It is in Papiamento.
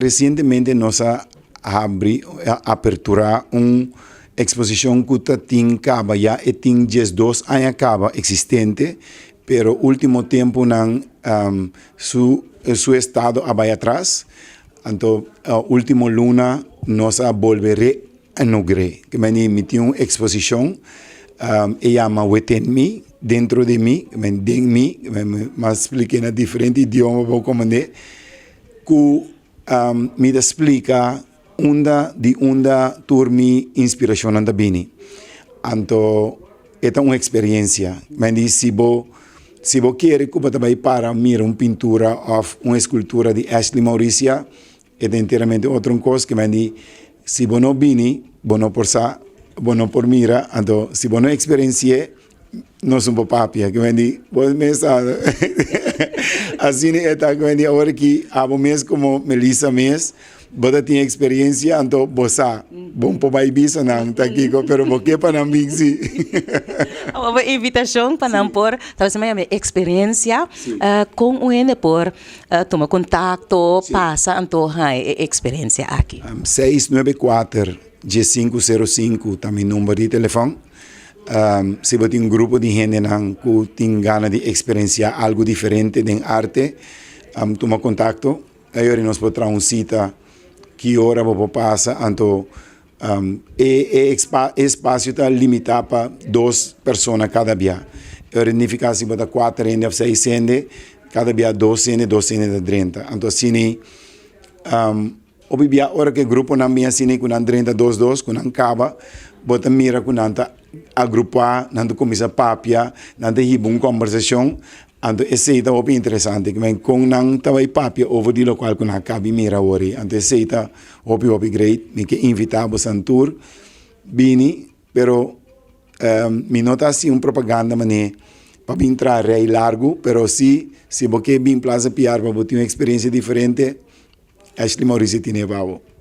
Resientemente nos a habri, a aperturá un eksposishon ku ta tin kaba ya e tin 12 aña kaba eksistente, pero último tempunan su estado a bai atras. Anto último luna nos a bolbe reinaugurá. Ke men mi tin un eksposishon, e yama Within Me, dentro di mi, men den mi, m'a splika na diferente idioma pa komprondé, ku mi ta splika di unda tur mi inspirashon ta bini. Anto, e ta un eksperensia. Men di si bo ke ku bo bai para mira un pintura òf un eskultura di Ashley Mauricia, e enteramente otro kos ke men di si bo no bini, bo no por sa, bo no por mira, anto si bo no eksperensiá, nos no por papia, ke men di, bo mes asina e ta, ke men di awor ku abo mes komo Melissa mes, bo tin eksperensia, anto bo sa, bon por bai bisa nan ta kiko, pero bo ke pa nan bin si. Un invitashon pa nan por, talbes mi eksperensia, ku un hende por tuma kontakto, pasa anto e eksperensia aki. 694 1505 ta mi number di telefòn. Si bo tin un grupo di hendenan ku tin gana di eksperensiá algu diferente den arte, tuma kontakto. Ei nos por un sita ki ora bo pasa, anto e espasio ta limitá pa dos persona kada dia. E nifiká si bo ta kuater hende òf seis hende, kada dia dos hende, dos hende ta 30. Anto asina, hopi bia ora ku gruponan bin asina ku nan 30 dos dos, ku nan kaba, bo ta mira ku nan ta agrupá, nan ta kuminsá papia, nan ta hiba un kombersashon. Anto esei ta hopi interesante, ku men kon nan ta bai papia over di lokual ku nan kaba di mira awor. Anto esei ta hopi hopi great. Mi ke invitá bo tur bini, pero mi no ta hasi un propaganda manera pa bin traha rei largu, pero si si bo ke bin Plaza Piar pa bo tin un eksperensia diferente, Ashley Mauricio tine pa bo.